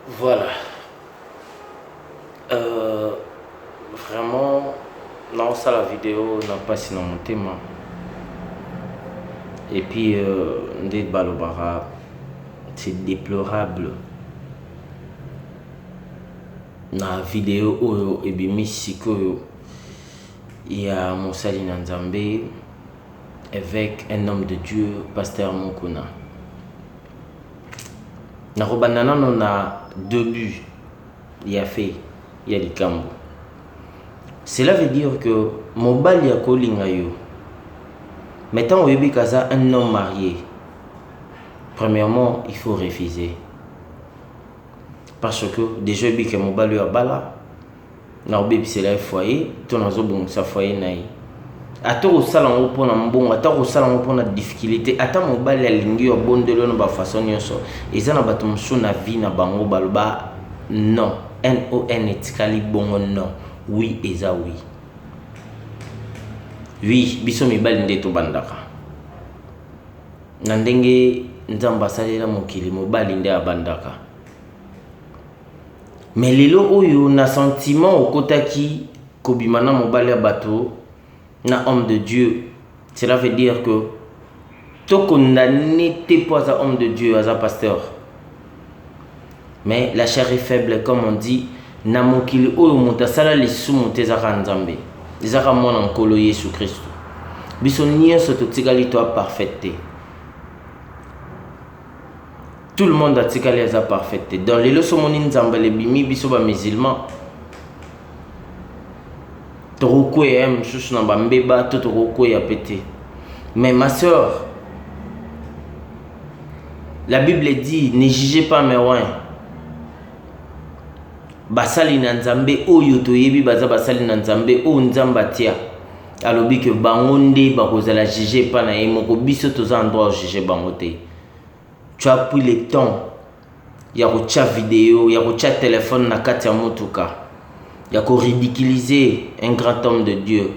Voilà. Euh, vraiment, naosala video na mpasi na motema et puis euh, nde balobaka c'est déplorable na video oyo ebimi sikoyo ya mosali na nzambe évêque un homme de dieu pasteur mokuna Nakobanda nano na debut ya fait ya likambo. Cela veut dire que mobali akolinga yo mais ntango oyebi que aza un homme marié, premièrement il faut refuser parce que déjà oyebi que mobali oyo abala Nakobebisela ye foyer to nazobongisa foyer na ye. Ata okosala yango mpo na mbongo, ata okosala yango mpo na difficulté, ata mobali alingi yo abondeli yo na ba façon nyonso, eza na bato mosusu na vie na bango baloba non, NON etikali bongo non, oui eza oui. Oui, biso mibali nde tobandaka. Na ndenge Nzambe asalela mokili, mobali nde abandaka. Mais lelo oyo na sentiment okotaki kobima na mobali ya bato na homme de Dieu cela veut dire que to condamne te po aza homme de Dieu aza pasteur mais la chair est faible comme on dit na mokili oyo moto asala lisumu te ezaka Nzambe ezaka mwana nkolo Yesu Kristo biso nyonso totikali toa parfaite te Tout le monde atikali aza parfait te. Donc lelo so moni nzambala ebimi biso ba musulman tokokweya ye mosusu na bambeba to tokokweya pe te. Mais ma soeur, la Bible dit ne jugez pas mes oins. Basali na Nzambe oyo toyebi baza basali na Nzambe oyo Nzambe atia alobi ke bango nde bakozala juge epa na ye moko biso toza en droit juge bango te. Tu as pris le temps ya kotia video ya kotia telefone na kati ya motuka ya ko ridiculiser un grand homme de Dieu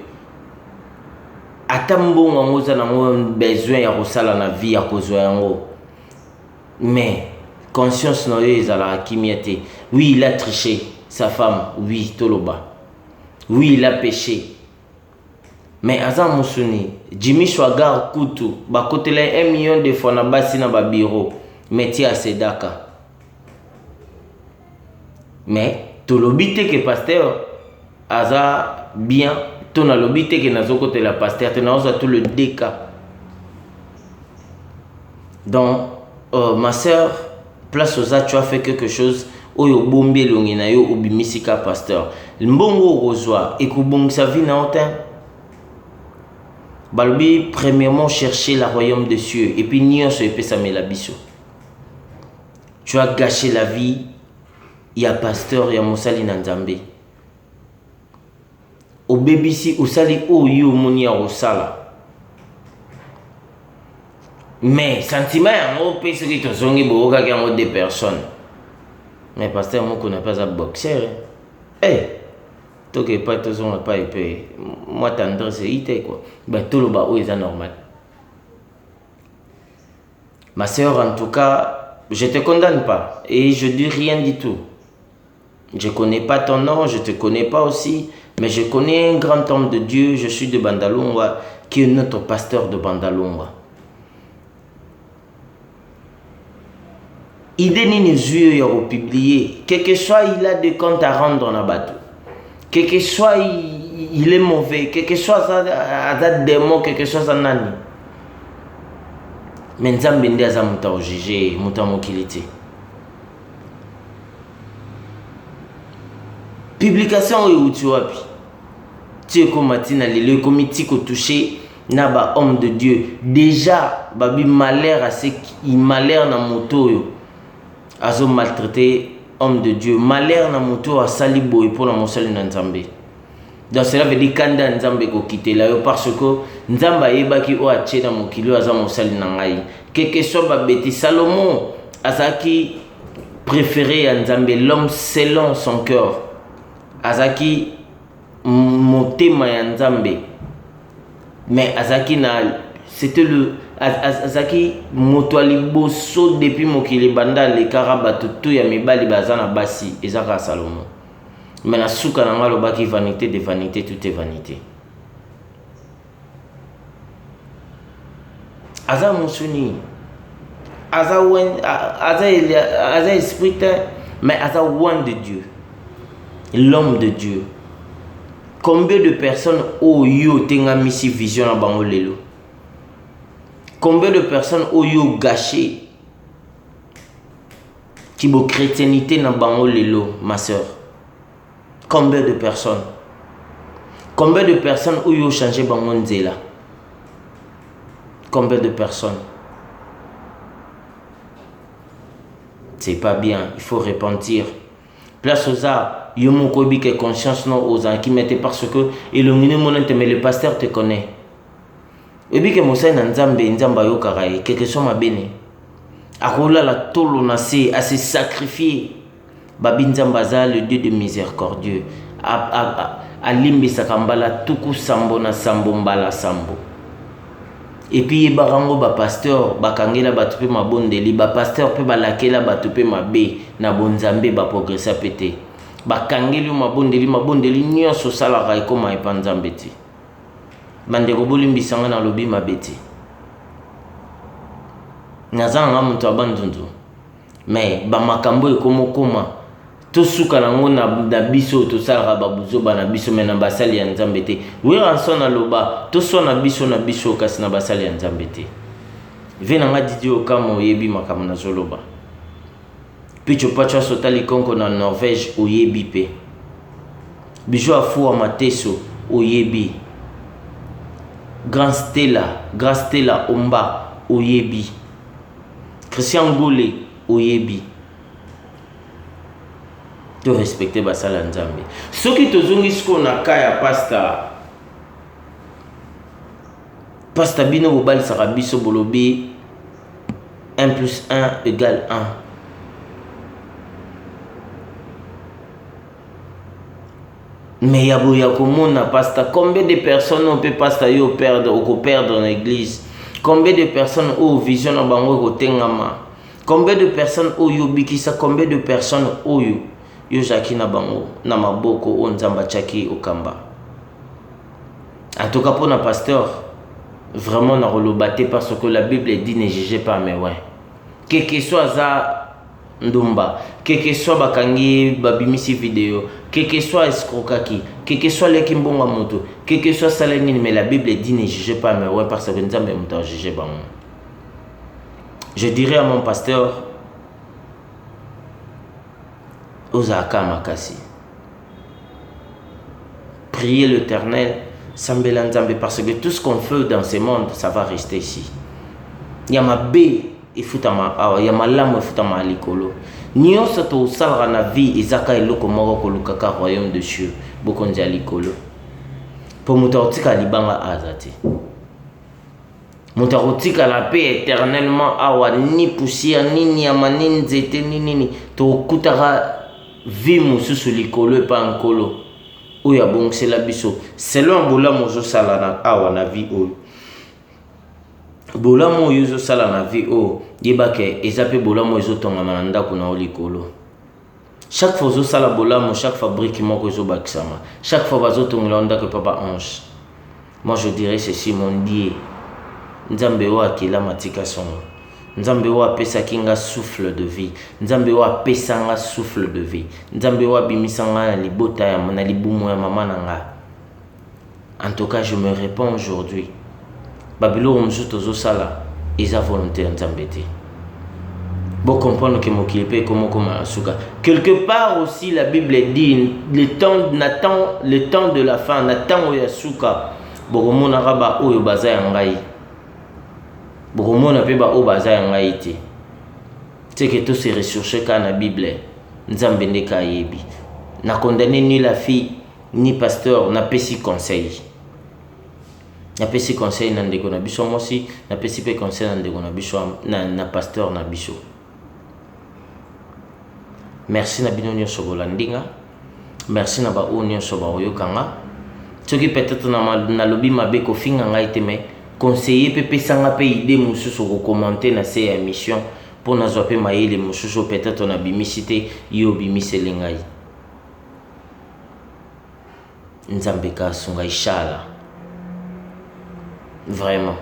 ata mbongo yango oza nango besoin ya kosala na vie ya kozwa yango mais conscience na yo ezalaka kimia te oui il a triché sa femme oui toloba oui il a péché Mais aza musuni. Jimmy Swaggart kutu bakotela ye 1 million de fois na basi na ba bureau mais ti asedaka. Mais tolobi te ke pasteur aza bien to nalobi te ke nazokotela pasteur te nazozwa tout le deux cas. Donc euh, ma sœur place oza tu as fait quelque chose oyo obombi elongi na yo obimisi ka pasteur mbongo okozwa ekobongisa vie na yo te balobi premièrement chercher la royaume de cieux et puis nyonso epesamela biso tu as gâché la vie ya pasteur ya mosali na nzambe Obebisi osali oyo yo omoni ya kosala mais sentiment yango mpe soki tozongi boyokaki yango deux personnes mais pasteur mokuna mpe aza boxer eh hey, toke epai tozonga epai mpe mwa tendresse eyi te kua batoloba oyo eza normal ma sœur en tout cas je te condamne pas et je dis rien du tout Je connais pas ton nom, je te connais pas aussi, mais je connais un grand homme de Dieu, je suis de Bandalungwa, qui est notre pasteur de Bandalungwa. Idée nini zui oyo ya kopublier quelque soit il a des comptes à rendre na bato quelque soit il est mauvais quelque soit aza, aza démon quelque soit aza nani mais nzambe nde aza moto akojuge moto ya mokili te Publication oyo ewuti wapi? Ti ekoma ti na lelo ekomi ti ko toucher na ba hommes de Dieu. Dejà babi malheur à ce qui malheur na moto oyo azo maltraiter homme de Dieu. Malheur na moto oyo asali boye pona mosali na Nzambe. Donc cela veut dire kanda ya Nzambe ekokitela yo parce que Nzambe ayebaki oyo atie na mokili oyo aza mosali na ngai. Quelque soit ba bêtises Salomon azalaki préféré ya Nzambe, l'homme selon son cœur. Azalaki motema ya Nzambe. Mais azalaki na c'était le Azalaki moto ya liboso depuis mokili ebanda alekaka bato to ya mibali baza na basi eza kaka Salomo. Mais na suka na nga alobaki vanité de vanité, tout est vanité. Aza mosuni, aza aza aza esprit te, mais aza oint de Dieu, l'homme de Dieu. Combien de personnes oyo otengamisi vision na bango lelo? Combien de personnes oyo gâché kibo chrétienité na bango lelo, ma sœur? Combien de personnes? Combien de personnes oyo changé bango nzela? Combien de personnes? C'est pas bien, il faut repentir. Place oza yo moko oyebi ke conscience no ozalaki mete parce que elongi no emona te, mais le pasteur te connaît. Oyebi ke mosali na Nzambe, Nzambe ayokaka ye quelque soit mabe ne akolala tolo na se, ase sacrifier. Babi Nzambe aza le Dieu de miséricordieux, alimbisaka mbala 77 mbala 7. Et puis yebaka yango, bapasteur bakangela bato mpe mabondeli, bapasteur mpe balakela bato mpe mabe na bonzambe, baprogresa mpe te. Bakangeli yo mabondeli, mabondeli nyonso osalaka ekóma epa Nzambe te. Bandeko, bolimbisanga, nalobi mabe te, naza nanga moto ya Bandundu, mais bamakambo ekomokoma tosuka nango na biso tosalaka babuzoba na biso, mais na basali ya Nzambe te. Werrason aloba toswana biso na biso, kasi na basali ya Nzambe te. Ve na nga Didi Okama, oyebi makambo nazoloba. Picho Pacho asotali konko na Norvège, oyebi mpe Bijo Afuwa Mateso, oyebi Grand Stella, Grand Stella Omba, oyebi Christian Gole, oyebi. To respecte basala ya Nzambe. Soki tozongi sikoyo na ka ya pasta, pasta, bino bobalisaka biso, bolobi 1 plus 1 égale 1. Mais ya boye ya komona pasta, combien de personnes oyo mpe pasta yo perdre, okoperdre na église? Combien de personnes oyo vision na bango ekotengama? Combien de personnes oyo obikisa? Combien de personnes oyo yo ozalaki na bango na maboko oyo Nzambe atiaki okamba? En tout cas, mpona pasteur, vraiment nakoloba te, parce que la Bible dit: ne jugez pas. Mais ouais, que soit aza ndumba, que soit bakangi ye, babimisi video, que soit escrokaki, que soit aleki mbongo ya moto, que soit asala nini, mais la Bible dit: ne jugez pas. Mais ouais, parce que Nzambe moto ajuge bango. Je dirais à mon pasteur, ozalaka makasi, priez l'Éternel, sambela Nzambe, parce que tout ce qu'on fait dans ce monde, ça va rester ici. Ya mabe efutama awa, ya malamu efutama likolo. Nyonso tosalaka na vie ezaka eloko moko, kolukaka royaume de cieux, bokonzi ya likolo. Mpo moto akotikala libanga aza te, moto akotikala mpe éternellement awa, ni poussière, ni nyama, ni nzete, ni nini. Tokutaka vie mosusu likolo epa Nkolo oyo abongisela biso selon bolamu ozosala na awa na vie oyo. Bolamu oyo ozosala na vie oyo, yebake eza mpe bolamu oyo ezotongama na ndako na yo likolo. Chaque fois ozosala bolamu, chaque fois brique moko ezobakisama, chaque fois bazotongela yo ndako epa ba ange. Moi, je dirais ceci: mon Dieu, Nzambe oyo akelama tika songo, Nzambe oyo apesaki nga souffle de vie, Nzambe oyo apesa nga souffle de vie, Nzambe oyo abimisa nga na libota ya na libumu ya mama na nga, en tout cas, je me réponds aujourd'hui, babiloko mosusu tozosala eza volonté ya Nzambe te. Bocomprendre ke mokili mpe ekomokoma na suka. Quelque part aussi, la Bible dit le temps, na temps, le temps de la fin, na ntango ya suka, bokomonaka baoyo baza ya ngai, bokomona mpe baoyo baza ya ngai te. Teke to se ressource kaka na Bible, Nzambe nde ka ayebi. Na condamne ni la fille ni pasteur, napesi conseil, napesi conseil na ndeko na biso mwasi, napesi mpe conseil na ndeko na biso na pasteur na biso. Merci na bino nyonso bolandi nga, merci na baoyo nyonso baoyoka nga. Soki peut-être nalobi mabe, kofinga ngai te, mais Conseiller mpe pesa nga mpe idee mosusu oko commenter na se ya emission mpo nazwa mpe mayele mosusu oyo peut-être nabimisi te, yo obimiseli ngai. Nzambe ka asunga ishala. Vraiment.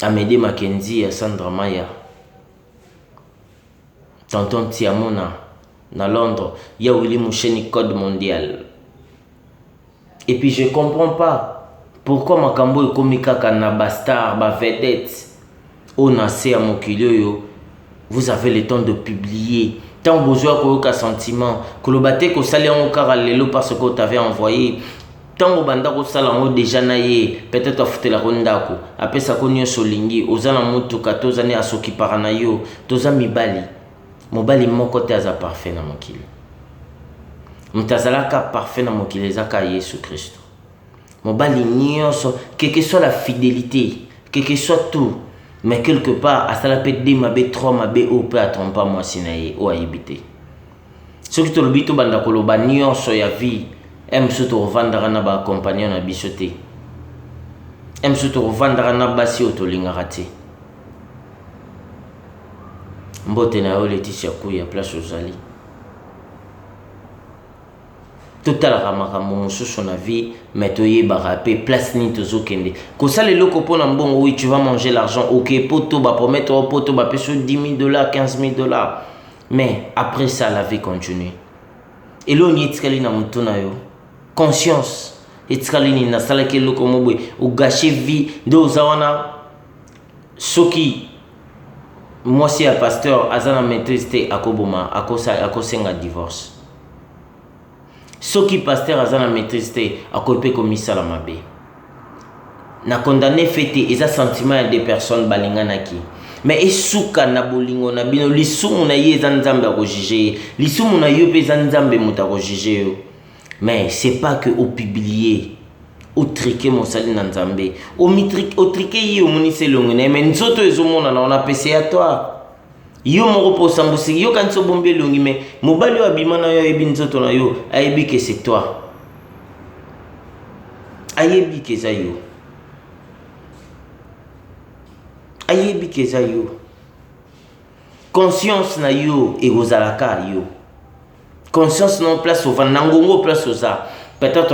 Amede Makenzi ya Sandra Maya. Tonton Tiamona na Londres, ya Willy Musheni code mondial. Et puis je comprends pas pourquoi makambo ekomi kaka na ba star, ba vedette oyo na se ya mokili oyo vous avez le temps de publier ntango bozwa koyoka sentiment koloba te kosali yango kaka lelo parce que t'avait envoyé ntango obanda kosala yango deja na ye peut-être afutelako ndako apesako nyonso olingi oza na motuka to oza nde asokipaka na yo toza mibali mobali moko te aza parfait na mokili moto azalaka parfait na mokili eza kaka yesu kristo mobali nyonso quelque soit la fidélité quelque soit tout mais quelque part asala mpe de mabe trois mabe oyo mpe atrompa mwasi na ye oyo ayebi te soki tolobi tobanda koloba nyonso ya vie e mosusu tokovandaka na bacompagnon na biso te e mosusu tokovandaka na basi oyo tolingaka te mbote na yo leticia kuya place ozali totalaka makambo mosusu na vie mais toyebaka mpe place nini tozokende kosala eloko mpo na mbongo oui tu vas manger l'argent ok poto bapromettre o poto bapesi yo 10 000 dollars 15 000 dollars mais après ça la vie continue eloko nini etikali na motu na yo conscience etikali nini nasalaki eloko mo boye ogashe vie nde oza wana soki mwasi ya pasteur aza na maîtrise te akoboma akosenga divorce soki pasteur aza na maîtrise te akoki mpe komisala mabe na condamne fe te eza sentiment ya deux personnes balinganaki mais esuka na bolingo na bino lisumu na ye eza nzambe akojuge ye lisumu na yo mpe eza nzambe moto akojuge yo mais c'est pas que opublie otrike mosali na nzambe otrike ye omonisi elongi na ye mais nzoto ezomonana wana pese ya toi yo moko mpo osambusi yo kanisi obombi elongi mais mobali oyo abima na yo ayebi nzoto na yo ayebi ke c'est toi ayebi ke eza yo ayebi ke eza yo conscience na yo ekozalaka yo conscience na place ovanda na ngongo place oza peut-être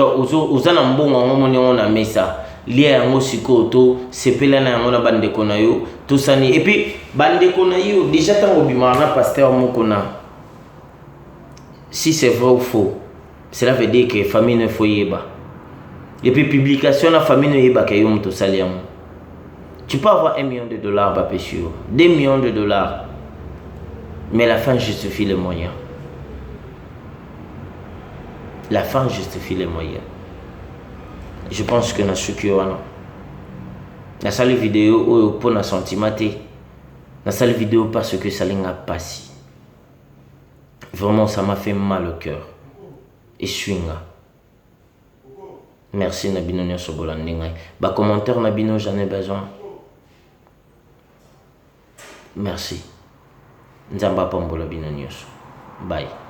oza na mbongo yango omoni yango na mesa lia yango sikoyo to sepela na yango na bandeko na yo tosani epuis bandeko na yo déjà ntango obimaka na pasteur moko na si c'est vrai ou faux cela veut dire que famille no efo yeba epuis publication na famille no eyebaka yo moto osali yango tu peux avoir 1 million de dollars bapesi yo 2 millions de dollars mais la fin justifie les moyens la fin justifie les moyens je pense que nasuki wana nasali video oyo mpo na sentiment te nasali video parce que esali nga mpasi vraiment ça m'a fait mal au cœur esui nga merci na bino nyonso bolandi ngai bacommentaire na bino j'en ai besoin merci nzambe apambola bino nyonso bye.